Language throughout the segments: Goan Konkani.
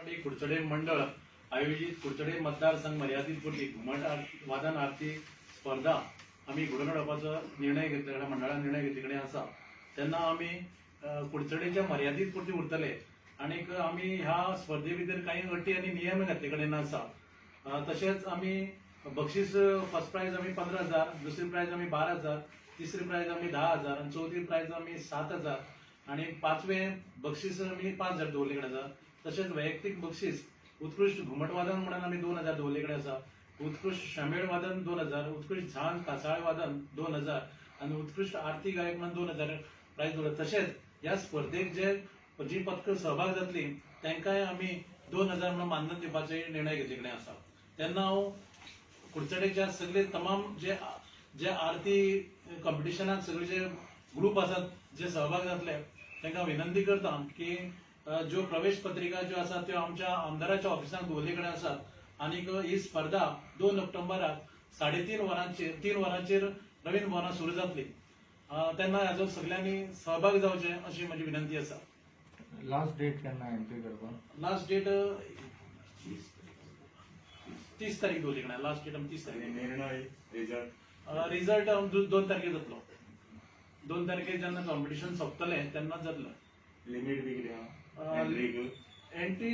कुडचडे मंडळ आयोजित कुडचडे मतदारसंघ मर्यादित पुरती घुमट वादन आरती स्पर्धा आमी घडोवन हाडपाचो निर्णय घेतले, मंडळान निर्णय घेतले कडेन आसा. तेन्ना आमी कुडचडेच्या मर्यादीत पुरती उरतले आनीक आमी ह्या स्पर्धे भितर कांय अटी आनी नियम घातले कडेन आसा. तशेंच आमी बक्षीस, फर्स्ट प्रायज आमी 15,000, दुसरी प्रायज आमी 12,000, तिसरी प्रायज आमी 10,000 आनी चवथी प्रायज आमी 7,000 आनी पांचवें बक्षीस आमी 5,000 दवरले कडेन आसा. तशेंच वैयक्तीक बक्षीस उत्कृश्ट घुमट वादन म्हणून आमी 2,000 दवरले कडेन आसा, उत्कृश्ट शामेळ वादन 2,000, उत्कृश्ट झांज कासाळे वादन 2,000 आनी उत्कृश्ट आरती गायक म्हणून 2,000 प्रायज दवरला. तशेंच ह्या स्पर्धेक जे जी पथकां सहभाग जातली तांकांय आमी 2,000 म्हणून मानधन दिवपाचो निर्णय घेतले कडेन आसा. तेन्ना हांव कुडचडेच्या सगळे तमाम जे जे आरती कॉम्पिटिशनाक सगळे जे ग्रुप आसात, जे सहभाग जातले, तांकां विनंती करता की ज्यो प्रवेश पत्रिका ज्यो आसा त्यो आमच्या आमदाराच्या ऑफिसांत दवरले कडेन आसात आनीक ही स्पर्धा 2 ऑक्टोबराक 3:30 वरांचेर, 3 वरांचेर रवींद्र भवनात सुरू जातली. तेन्ना हाजो सगळ्यांनी सहभाग जावचे अशी म्हजी विनंती आसा. लास्ट डेट केन्ना एंट्री करपाक? लास्ट डेट 30 तारीख दवरली कडेन, लास्ट डेट आमी 30 तारीख. आणि निर्णय, रिजल्ट? रिजल्ट 2 तारखेर जातलो. 2 तारखेर जेन्ना कॉम्पिटिशन सोंपतलें तेन्नाच जातलो. लिमीट बी कितें आहा एंट्रीक? एंट्री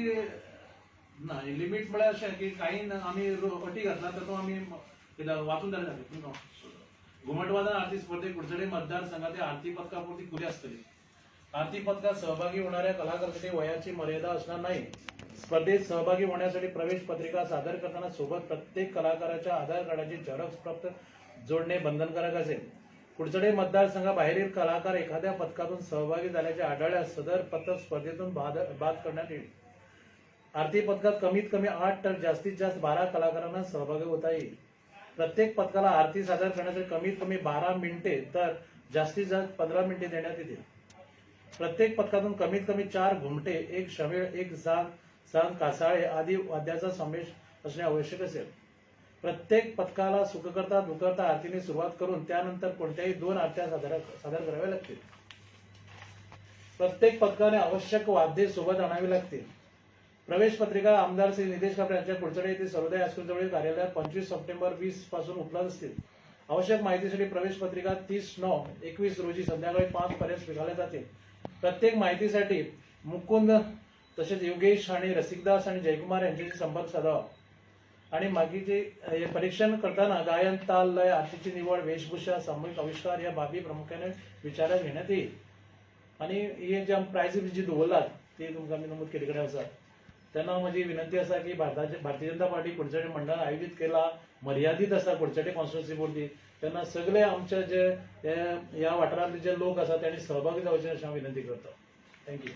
ना, लिमीट म्हळ्यार अशें की काही आमी अटी घातला तातूंत आमी कितें वाचून जाल्यार जालें. घुमटवादन आरती स्पर्धेत कुडचडे मतदारसंघातील आरती पथकापुरती खुली असतली. आरती पथकात सहभागी होणाऱ्या कलाकारांसाठी वयाची मर्यादा असणार नाही. स्पर्धेत सहभागी होण्यासाठी प्रवेश पत्रिका सादर करताना सोबत प्रत्येक कलाकाराच्या आधार कार्डाची झेरॉक्स प्रत जोडणे बंधनकारक असेल. कुडचडे मतदारसंघाबाहेरील कलाकार एखाद्या पथकातून सहभागी झाल्याचे आढळल्यास सदर पथक स्पर्धेतून बाद बाद करण्यात येईल. आरती पथकात कमीत कमी 8 तर जास्तीत जास्त 12 कलाकारांना सहभागी होता येईल. प्रत्येक पथकाला आरती सादर करण्यासाठी कमीत कमी 12 मिनिटे तर जास्तीत जास्त 15 मिनिटे देण्यात येतील. प्रत्येक पथकातून कमीत कमी चार घुमटे, एक शमेळ, एक झांज, झांज, कासाळे आदी वाद्याचा समावेश असणे आवश्यक असेल. प्रत्येक पथकाला सुखकर्ता दुखहर्ता आरतीने सुरुवात करून त्यानंतर कोणत्याही दोन आरत्या सादर सादर कराव्या लागतील. प्रत्येक पथकाने आवश्यक वाद्ये सोबत आणावी लागतील. प्रवेश पत्रिका आमदार श्री नितेश काब्रे यांच्या कुडचडे येथील सर्वोदय हायस्कूल जवळील कार्यालयात 25 सप्टेंबर 20 पासून उपलब्ध असतील. आवश्यक माहितीसाठी प्रवेश पत्रिका 30/9/21 रोजी संध्याकाळी 5 पर्यंत स्वीकारल्या जातील. प्रत्येक माहितीसाठी मुकुंद तसेच योगेश आणि रसिकदास आणि जयकुमार यांच्याशी संपर्क साधावा. आणि बाकीचे हे परीक्षण करताना गायन, ताल, लय, आरतीची निवड, वेशभूषा, सामूहिक आविष्कार या बाबी प्रामुख्याने विचारात घेण्यात येईल. आणि हे जे प्रायझीस जी दवरलात ती तुमकां आमी नमूद केल्ले कडेन आसा. तेन्ना म्हजी विनंती आसा की भारताचे भारतीय जनता पार्टी कुडचडे मंडळान आयोजीत केला, मर्यादीत आसा कुडचडे कॉन्स्टिट्युन्सी पुरती. तेन्ना सगळे आमचे जे ह्या वाठारांतले जे लोक आसा तांणी सहभागी जावचे अशें हांव विनंती करता. Thank you.